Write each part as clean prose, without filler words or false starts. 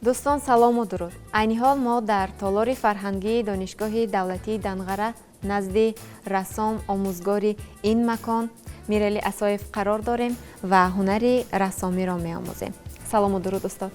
Дӯстон, салому дуруд. Айни ҳол мо дар толори фарҳангии Донишгоҳи давлатии Данғара назди рассом, омӯзгори ин макон Мирали Асоев қарор дорем ва ҳунари рассомиро меомӯзем. Салому дуруд, устод.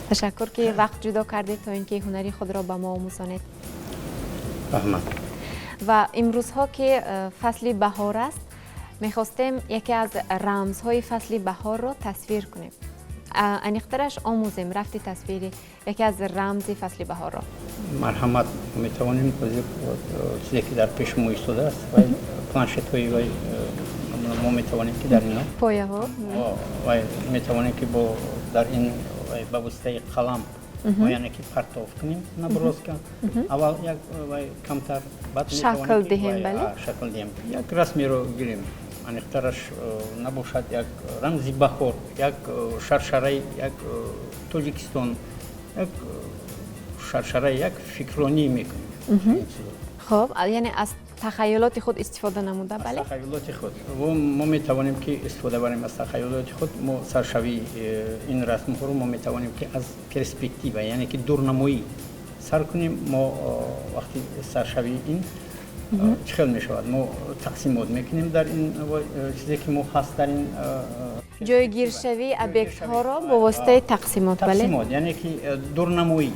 Ташаккур, ки вақт ҷудо кардед, то ин ки ҳунари худро ба мо омӯзонед. Раҳмат. Ва имрӯзҳо, ки фасли баҳор аст, мехостем яке аз рамзҳои фасли баҳорро тасвир кунем, аниқтараш омӯзем рафти тасвири яке аз рамзи фасли баҳорро. Марҳамат, метавонем ҳозир чизе, ки дар пеши мо истодааст, планшетҳои вай, мо метавонем, ки дар ино пояҳо. Вай метавонем, ки бо дар ин ба воситаи қалам мо, яъне ки партов кунем наброска аввал як вай камтар, баъд шакл диҳем, бале. Шакл диҳем. Як расмеро гирем, аниқтараш набошад, як рамзи баҳор, як шаршараи як Тоҷикистон, як шаршараи як фикронӣ мекунем. Хоб, яъне аз тахайюлоти худ истифода намуда, бале. Тахайюлоти худ мо метавонем, ки истифода барем аз тахайюлоти худ. Мо саршавии ин расмҳоро мо метавонем, ки аз перспектива, яъне ки дурнамоӣ сар кунем. Мо вақти саршавии ин чӣ хел мешавад? Мо тақсимот мекунем дар ин чизе, ки мо ҳаст дар ин. Ҷойгиршавии объектҳоро бо воситаи тақсимот, бале. Тақсимот, яъне ки дурнамоӣ.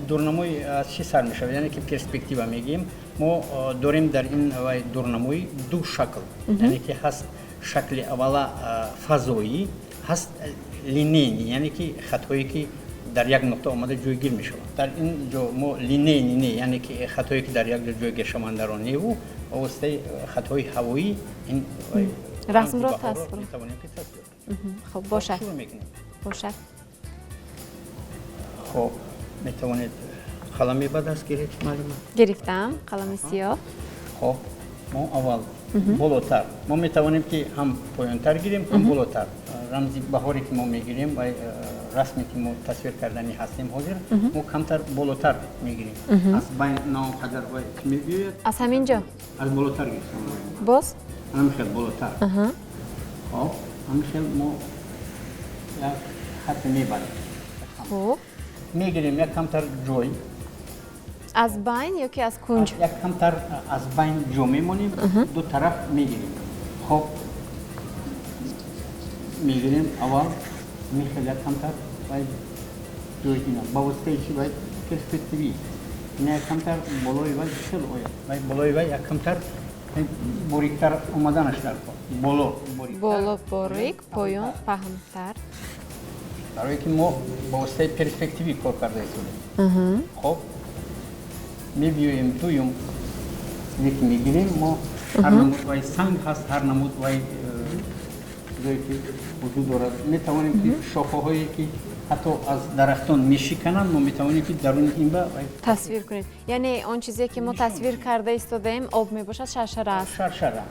Дурнамоӣ аз чӣ сар мешавад? Яъне ки перспектива мегӯем. Мо дорем дар ин вай дурнамоӣ ду шакл, яъне ки ҳаст шакли аввала фазоӣ, ҳаст линейный, яъне ки хатҳое, ки дар як нуқта омада ҷойгир мешаванд. Дар ин ҷо мо линейный не, яъне ки хатҳое, ки дар як ҷо ҷойгир шавандаро неву, ба воситаи хатҳои ҳавоӣ ин расмро тасвир метавонем, ки тасвир. Хуб, бошад. Шурӯъ мекунем. Бошад. Хоб, метавонед қаламе ба даст гиред, муаллима. Гирифтам қалами сиёҳ. Хоб, мо аввал болотар. Мо метавонем, ки ҳам поёнтар гирем, ҳам болотар. Рамзи баҳоре, ки мо мегирем ва расме, ки мо тасвир кардани ҳастем ҳозир, мо камтар болотар мегирем, аз байн на он қадар вай мебиёяд. Аз ҳамин ҷо. Аз болотар гирифтам. Боз. Ҳамин хел болотар. Хоб, ҳамин хел мо як хатте мебарем. Хуб. Мегирем як камтар ҷой. Аз байн ё ки аз кунҷ? Як камтар аз байн ҷо мемонем, ду тараф мегирем. Хоб, мегирем аввал ҳамин хел як камтар вай ҷой ина ба воситаи чи вай перспективӣ, ина як камтар болои вай хел ояд, вай болои вай як камтар бориктар омаданаш дар кор, боло. Боло борик, поён паҳнтар. Барое ки мо ба воситаи перспективӣ кор карда истодем. Хоб, мебиёем дуюм чизе, ки мегирем мо, ҳар намуд вай санг ҳаст, ҳар намуд вай чизое, ки вуҷуд дорад. Метавонем, ки шохаҳое, ки ҳатто аз дарахтон мешикананд, мо метавонем, ки даруни ин ба тасвир кунем. Яъне он чизе, ки мо тасвир карда истодаем, об мебошад, шаршара аст. Шаршара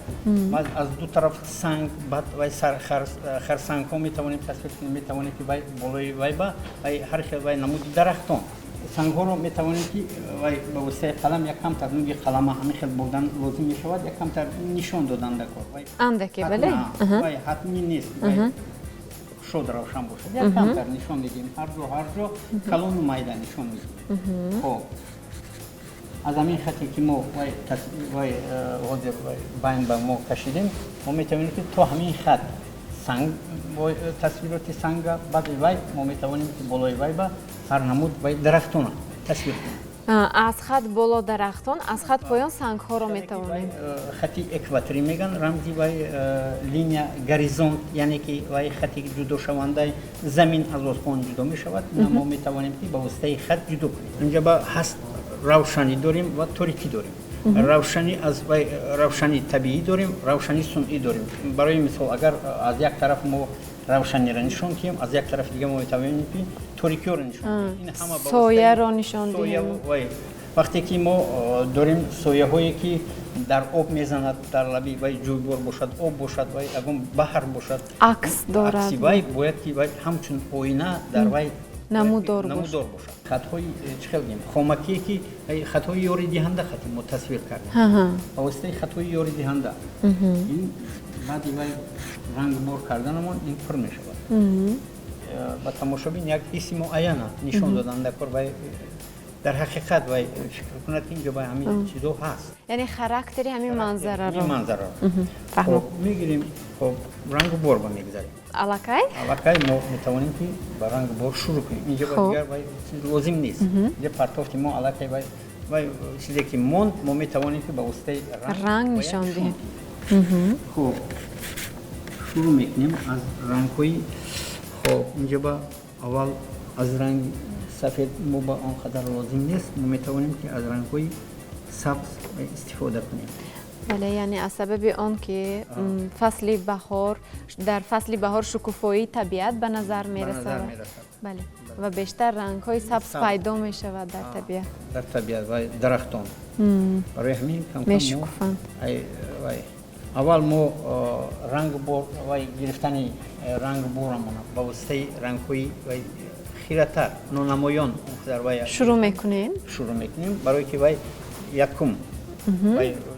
аз ду тараф санг, баъд вай харсангҳо метавонем тасвир кунем. Метавонем, ки вай болои вай ба вай ҳар хел вай намуди дарахтон, сангҳоро метавонем, ки вай ба воситаи қалам як камтар нуги қалама ҳамин хел бурдан лозим мешавад, як камтар нишон додан дар кор. Андаке, бале. Вай ҳатмӣ нест шод равшан бошад, як камтар нишон медиҳем, ҳар ҷо, ҳар ҷо калону майда нишон медиҳем. Хоб, аз ҳамин хате, ки мо вай ҳозир байн ба мо кашидем, мо метавонем, ки то ҳамин хат санг, тасвироти санга, баъди вай мо метавонем, ки болои вай ба ҳар намуд вай дарахтона тасвир кунем. Аз хат боло дарахтон, аз хат поён сангҳоро метавонем. Хати экваторӣ меган, рамзи вай линия горизонт, яъне ки вай хати ҷудошавандаи замин аз осмон ҷудо мешавад. Мо метавонем, ки ба воситаи хат ҷудо кунем. Инҷа ба ҳаст равшанӣ дорем ва торикӣ дорем, равшанӣ аз вай равшании табиӣ дорем, равшании сунъӣ дорем. Барои мисол, агар аз як тараф мо равшаниро нишон диҳем, аз як тарафи дига мо метавонем, ки торикиёро нишон диҳем. Ин ҳама сояро нишон диҳем. Вақте ки мо дорем сояҳое, ки дар об мезанад, дар лаби вай ҷӯйбор бошад, об бошад, вай ягон баҳр бошад, акс дорад. Акси вай бояд, ки вай ҳамчун оина дар вай намудор. Намудор бошад. Хатҳои чӣ хел гем, хомакие, ки хатҳои ёридиҳанда, хати мо тасвир кардем ба воситаи хатҳои ёридиҳанда. Ин баъди вай рангбор карданамон ин пур мешавад. ба тамошобин як ҳисси муайяна нишон додан дар кор, вай дар ҳақиқат вай фикр кунад, ки инҷо ба ҳамин чизо ҳаст. Яъне характери ҳамин манзараро. Ҳамин манзараро. Хоб, мегирем, хоб, рангу бор ба мегузарем. Аллакай? Аллакай мо метавонем, ки ба рангу бор шурӯъ кунем. Инҷо ба дигар вай чиз лозим нест. Инҷо партофти мо аллакай вай чизе ки монд, мо метавонем, ки ба воситаи ранг нишон диҳем. Хоб, шурӯъ мекунем аз рангҳои. Хоб, инҷо ба аввал аз ранги сафед мо ба он қадар лозим нест, мо метавонем, ки аз рангҳои сабз истифода кунем. Бале, яъне аз сабаби он ки фасли баҳор, дар фасли баҳор шукуфоии табиат ба назар мерасад, бале, ва бештар рангҳои сабз пайдо мешавад дар табиат. Дар табиат ва дарахтон, барои ҳамин мешукуфанд. Аввал мо ранг бор вай гирифтани ранг борамона ба воситаи рангҳои вай хиратар, нонамоён дар вай шурӯъ мекунем. Шурӯъ мекунем, барое ки вай якум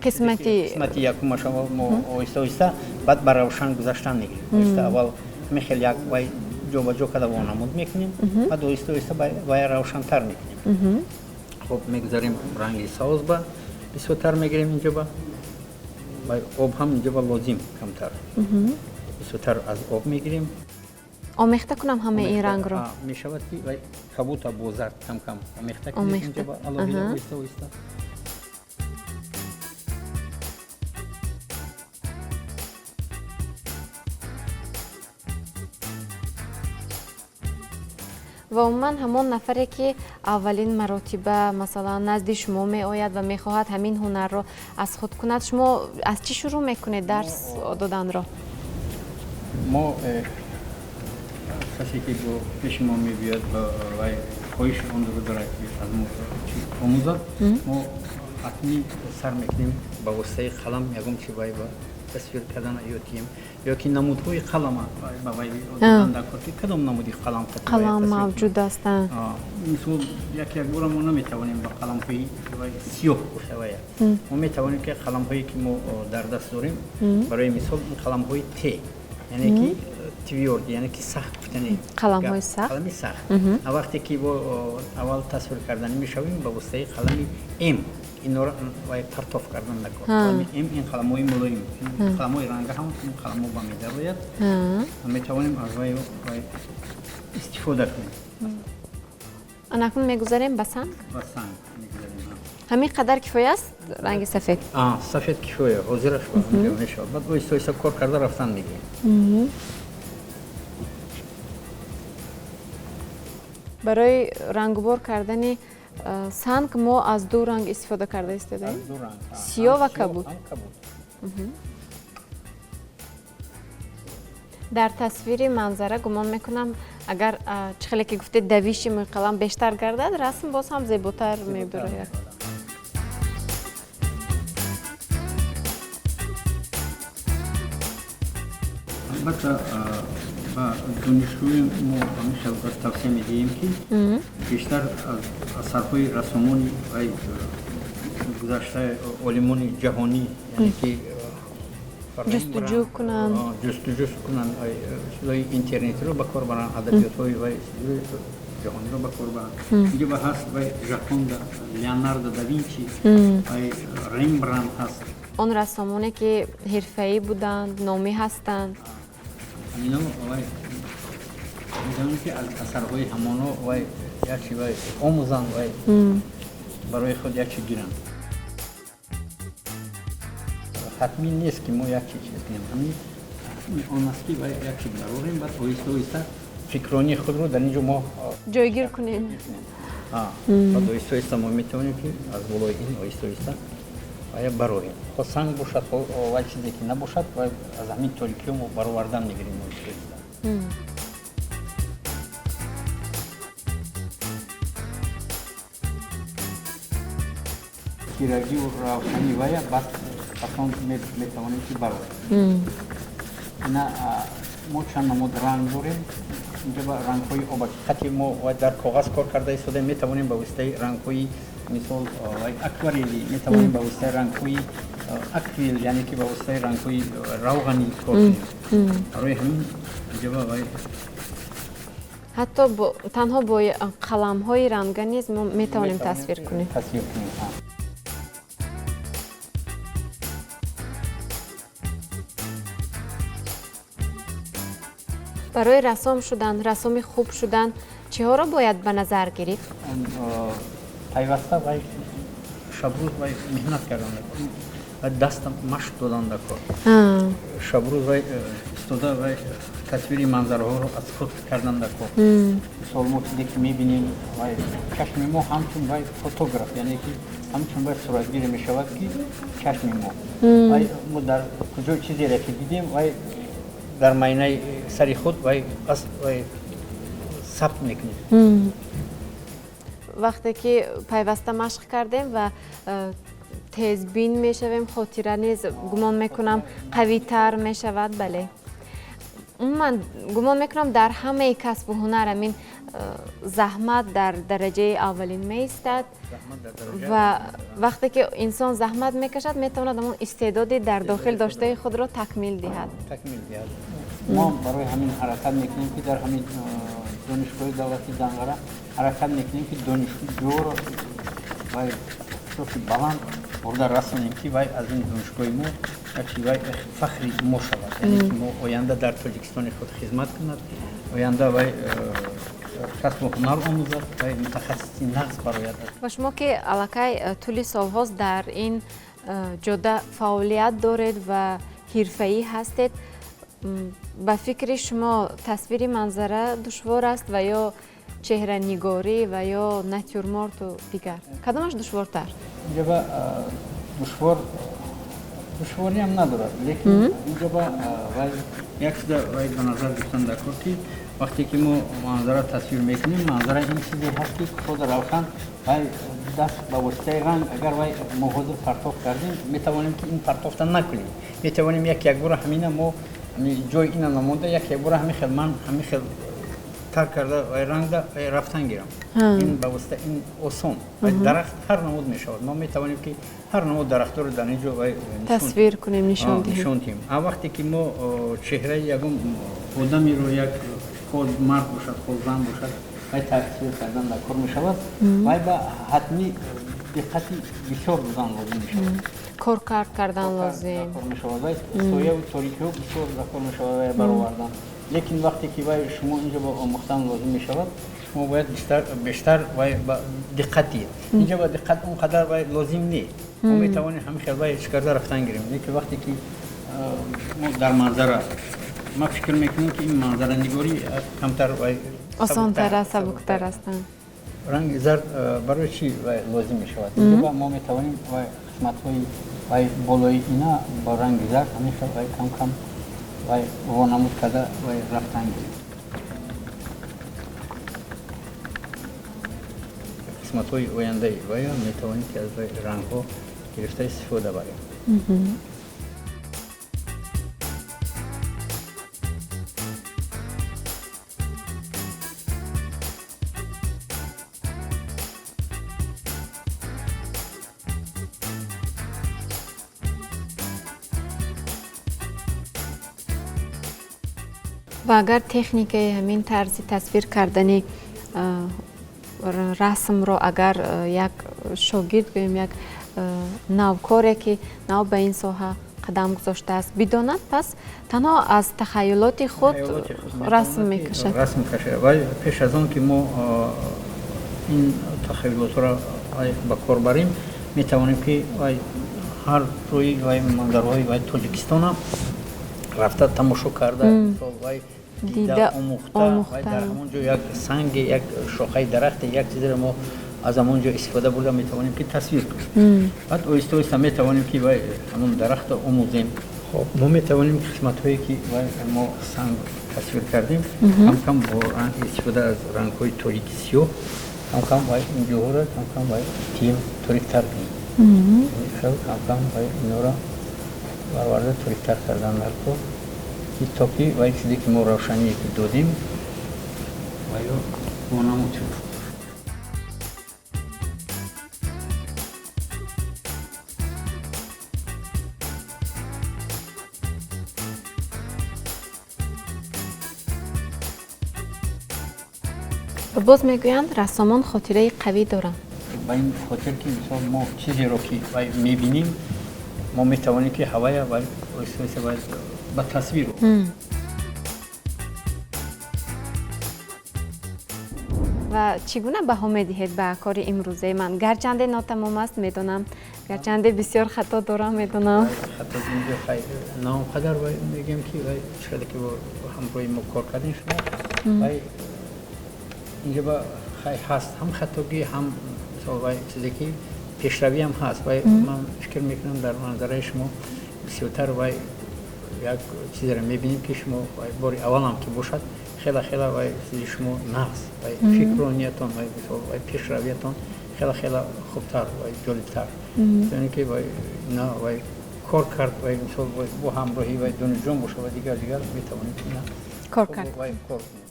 қисмати қисмати якумаша мо оҳиста оҳиста баъд ба равшан гузаштан мегирем. Оҳиста аввал ҳамин хел як вай ҷобаҷо карда вонамуд мекунем, баъд оҳиста оҳиста вай равшантар мекунем. Хоб, мегузарем ранги сабз ба бисёртар мегирем. Инҷо ба вай об ҳам инҷо ба лозим камтар, бисёртар аз об мегирем. Омехта кунам ҳамаи ин рангро? Мешавад, ки вай кабута бо зард кам кам омехта кунем инҷо ба алоҳида, оҳиста оҳиста. Ва умуман, ҳамон нафаре ки аввалин маротиба, масалан, назди шумо меояд ва мехоҳад ҳамин ҳунарро аз худ кунад, шумо аз чӣ шурӯъ мекунед дарс доданро? Мо касе ки бо пеши мо мебиёд вай хоҳиши онро дорад, ки аз мо омӯзад, мо ҳатмӣ сар мекунем ба воситаи қалам ягон чи вай ба тасвир кардан ё тием, ё ки намудҳои қалама ба вай додан дар кор, ки кадом намуди қалам. Қалам мавҷуд астанд. Мисол, як як бора мо наметавонем ба қаламҳои сиёҳ гуфта вая, мо метавонем, ки қаламҳое ки мо дар даст дорем, барои мисол, ин қаламҳои те, яъне ки твёрд, яъне ки сахт гуфтани. Қаламҳои сахт. Қалами сахт. Вақте ки бо аввал тасвир карданӣ мешавем, ба воситаи қалами м инора вай партоф кардан накор. Қалами м, ин қаламҳои мулоим, қаламҳои ранга ҳам ин қаламҳо ба медарояд, метавонем аз вай истифода кунем. Анакнун мегузарем ба санг. Ба санг мегузарем. Ҳамин қадар кифоя аст ранги сафед? Сафед кифоя ҳозираш мешавад, баъд оҳиста оҳиста кор карда рафтан мегирем. Барои рангубор кардани санг мо аз ду ранг истифода карда истодаем, сиёҳ ва кабуд. Дар тасвири манзара, гумон мекунам, агар чӣ хеле ки гуфтед, давиши мӯйқалам бештар гардад, расм боз ҳам зеботар мебарояд. Албатта, ба донишҷӯи мо ҳамин хел тавсия медиҳем, ки бештар аз асарҳои рассомони вай гузаштаи, олимони ҷаҳонӣ, яъне ки ҷустуҷӯ кунанд. Ҷустуҷӯ кунанд, чизҳои интернетиро ба кор баранд, адабиётҳои вай ҷаҳониро ба кор баранд. Инҷо ба ҳаст вай Жаконда, Леонардо да Винчи, вай Рембрандт ҳаст. Он рассомоне ки ҳирфаӣ буданд, номӣ ҳастанд. Ҳамино вай метавонем, ки аз асарҳои ҳамоно вай як чи вай омӯзанд, вай барои худ як чи гиранд. Ҳатмӣ нест, ки мо як чи чиз кунем, ҳамин он аст, ки вай як чи барорем, баъд оҳиста оҳиста фикронии худро дар ин ҷо мо ҷойгир кунем. Баъд оҳиста оҳиста мо метавонем, ки аз болои ин оҳиста оҳиста вая барорем, хо санг бошад, хо вай чизе ки набошад, вай аз ҳамин торикиҳо мо баровардан мегирем оҳиста оҳиста. Тирагиву равшани вая баъд пасон метавонем, ки барорем. Ина мо чанд намуд ранг дорем инҷа. Ба рангҳои обаки хати мо дар коғаз кор карда истодаем, метавонем ба воситаи рангҳои, мисол, акварелӣ, метавонем ба воситаи рангҳои акрил, яъне ки ба воситаи рангҳои равғанӣ кор кунем. Барои ҳамин инҷа вай Ҳатто танҳо бо қаламҳои ранга низ мо метавонем тасвир кунем. Тасвир кунем. Барои рассом шудан, рассоми хуб шудан чиҳоро бояд ба назар гирифт? Пайваста вай шабрӯз вай меҳнат кардан, дастам машқ додан дар кор. Шабрӯз вай истода вай тасвири манзараҳоро аз худ кардан дар кор. Мисол, мо чизе ки мебинем, вай чашми мо ҳамчун вай фотограф, яъне ки ҳамчун вай суратгире мешавад, ки чашми мо вай мо дар куҷо чизере ки дидем, вай дар майнаи сари худ вай вай сабт мекунем. Вақте ки пайваста машқ кардем ва тезбин мешавем, хотира низ, гумон мекунам, қавитар мешавад. Бале, умуман гумон мекунам, дар ҳамаи касбу ҳунар ҳамин заҳмат дар дараҷаи аввалин меистад ва вақте ки инсон заҳмат мекашад, метавонад ҳамон истеъдоди дар дохил доштаи худро такмил диҳад. Такмил диҳад. Мо барои ҳамин ҳаракат мекунем, ки дар ҳамин Донишгоҳи давлатии Данғара ҳаракат мекунем, ки донишҷӯро вай сатҳи баланд бурда расонем, ки вай аз ин донишгоҳи мо яке вай фахри мо шавад, яъне ки мо оянда дар Тоҷикистони худ хизмат кунад, оянда вай касбу ҳунар омӯзад, вай мутахассиси нағз барояд. Ва шумо ки аллакай тӯли солҳост дар ин ҷода фаъолият доред ва ҳирфаӣ ҳастед, ба фикри шумо тасвири манзара душвор аст ва ё чеҳранигорӣ ва ё натюрморту дигар, кадомаш душвортар? Инҷоба душвор, душвориам надорад, лекин инҷоба вай як чиза вай ба назар гирифтан дар кор, ки вақте ки мо манзара тасвир мекунем, манзара ин чизе ҳаст, ки худ равшан вай даст ба воситаи ранг агар вай мо ҳозир партофт кардем, метавонем ки ин партофта накунем, метавонем як якбора ҳамина мо ҷои ина намонда, як якбора ҳамин хел ман ҳамин хел тар карда вай рангда вай рафтан гирам. Ин ба восита ин осон. Дарахт ҳар намуд мешавад, мо метавонем ки ҳар намуд дарахтро дар ин ҷо вай тасвир кунем, нишон диҳем. Нишон диҳем. А вақте ки мо чеҳраи ягон одамеро, як хоҳ мард бошад, хоҳ зан бошад, вай тасвир кардан дар кор мешавад, вай ба ҳатмӣ диққати бисёр додан лозим мешавад. Коркард кардан лозим кор мешавад, вай сояву торикиҳо бисёр дар кор мешавад вай баровардан. Лекин вақте ки вай шумо инҷо ба омӯхтан лозим мешавад, шумо бояд бештар вай ба диққат диҳед. Инҷо ба диққат он қадар вай лозим не, мо метавонем ҳамин хел вай чӣ карда рафтан гирем. Лекин вақте ки мо дар манзара, ман фикр мекунам, ки ин манзаранигорӣ камтар вай осонтар аст, сабуктар астанд. Ранги зард барои чӣ вай лозим мешавад? Инҷо мо метавонем вай қисматҳои вай болои ина бо ранги зард ҳамин хел вай кам кам вай вонамуд карда вай рафтан гирем. Қисматҳои ояндаи вая метавонем ки аз вай рангҳо гирифта истифода барем. Ва агар техникаи ҳамин тарзи тасвир кардани расмро агар як шогирд, гӯем, як навкоре ки нав ба ин соҳа қадам гузоштааст, бидонад, пас танҳо аз тахайюлоти худ расм мекашад. Расм кашад. Вай пеш аз он ки мо ин тахайюлотро ба кор барем, метавонем ки вай ҳар рӯи вай манзараҳои вай Тоҷикистона рафта тамошо карда, мисол, вай дида, омӯхта, вай дар ҳамон ҷо як санге, як шохаи дарахте, як чизеро мо аз ҳамон ҷо истифода бурда метавонем ки тасвир кунем. Баъд оҳиста оҳиста метавонем ки вай ҳамон дарахтро омӯзем. Хоб, мо метавонем қисматҳое ки вай мо санг тасвир кардем, камкам бо ранг, истифода аз рангҳои торики сиёҳ, камкам вай ин ҷоҳоро камкам вай тием, ториктар кунем. Хел камкам вай инора бароварда ториктар кардан дар кор, ки то ки вай чизе ки мо равшание ки додем, вайо вонамуд шуд. Боз мегӯянд, рассомон хотираи қавӣ доранд. Ба ин хотир ки мисол мо чизеро ки мебинем, мо метавонем ки ҳавая ба тасвир. Ва чӣ гуна баҳо медиҳед ба кори имрӯзаи ман? Гарчанде нотамом аст, медонам, гарчанде бисёр хато дорам, медонам. На он қадар мегӯем ки чӣ ки ҳамроҳи мо кор кардем шумо, инҷа хай ҳаст ҳам хатогӣ, ҳам мисол чизе ки пешравӣ ҳам ҳаст. Ман фикр мекунам, дар манзараи шумо бисёртар як чизеро мебинем ки шумо бори аввалам ки бошад, хела хела чизи шумо нағз, фикру ниятон, мисол пешравиятон хела хела хубтар, ҷолибтар, яъне ки на кор кард, мисол бо ҳамроҳӣ донишҷӯён боша ва дигар дигар метавонем кор кард.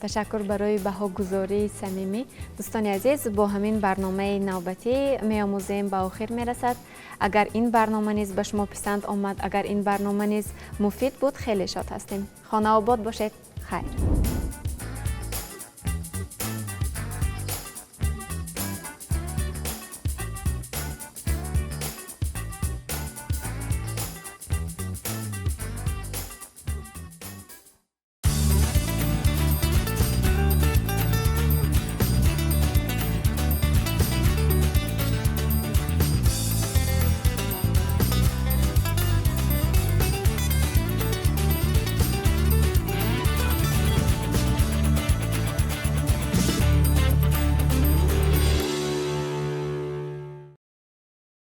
Ташаккур барои баҳогузории самимӣ. Дӯстони азиз, бо ҳамин барномаи навбатӣ меомӯзем ба охир мерасад. Агар ин барнома низ ба шумо писанд омад, агар ин барнома низ муфид буд, хеле шод ҳастем. Хонаобод бошед. Хайр.